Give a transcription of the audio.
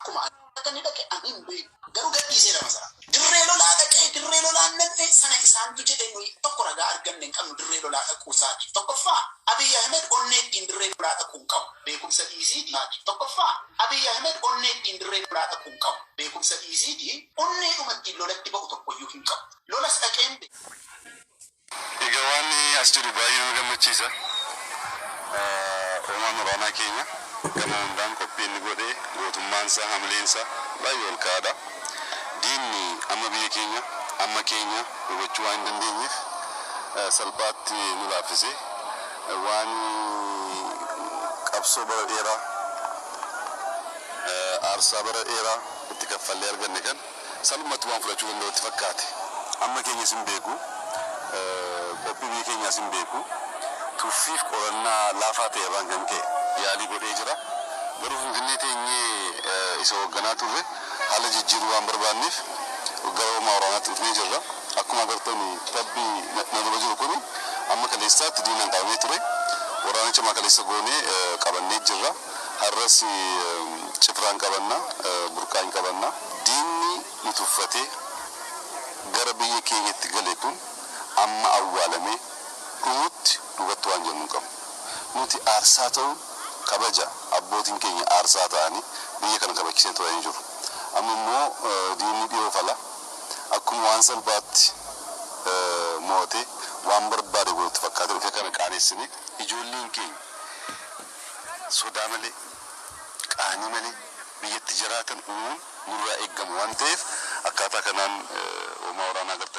Akkuma akka inni dhaqe ani hin beeku. Garuu gadhiiseera masaraa. Dirree lolaa dhaqee dirree lolaa nanne sana isaantu jedhe, nuyi tokko ragaa arganne hin qabnu dirree lolaa dhaquu isaati. Tokkoffaa, Abiy Ahmed onnee ittiin dirree lolaa dhaquu hin qabu. Beekumsa dhiisiiti. Tokkoffaa, Abiy Ahmed onnee ittiin dirree lolaa dhaquu hin qabu. Beekumsa dhiisiiti, onneedhuma ittiin lolatti ba'u tokkoyyuu hin qabu. Lolas dhaqee hin beeku. Egaa waan as jiru baay'ee nama gammachiisa. Hoomaan waraanaa keenya gama hundaan qophii inni godhee, gootummaan isaa, hamileen isaa baay'ee ol ka'aadha. Diinni amma biyya keenya amma keenya hubachuu waan hin dandeenyeef salphaatti nu laaffisee, waan qabsoo bara dheeraa, aarsaa bara dheeraa itti kaffallee arganne kan salphumatti waan fudhachuu danda'utti fakkaate. Amma keenyas hin beeku, qophii biyya keenyaas hin beeku. Tuffiif qorannaa laafaa ta'e irraan kan ka'e yaalii godhee jira. Garuu Finfinnee teenyee isa hoogganaa turre haala jijjiiruu waan barbaanneef gara hoomaa waraanaatti dhufnee jirra. Akkuma agartan, tabbi na dura jiru kun amma kaleessaatti diinaan qabamee ture. Waraana cimaa kaleessa goonee qabannee jirra. Har'as Cifraan qabanna, Burqaan qabanna. Diinni nu tuffatee gara biyya keenyatti gale kun amma awwaalamee dhumutti duubatti waan jennu hin qabnu. Nuti aarsaa ta'uun kabaja, abbootiin keenya aarsaa ta'anii biyya kana kabachisee turanii jiru. Amma immoo diinni dhiyoo fala akkuma waan salphaatti mo'atee waan barbaade godhutti fakkaatee dhufe kana qaanessinee, ijoolleen keenya sodaa malee, qaanii malee biyyatti jiraatan uumuun nurraa eeggamu waan ta'eef, akkaataa kanaan hoomaa waraanaa agartan.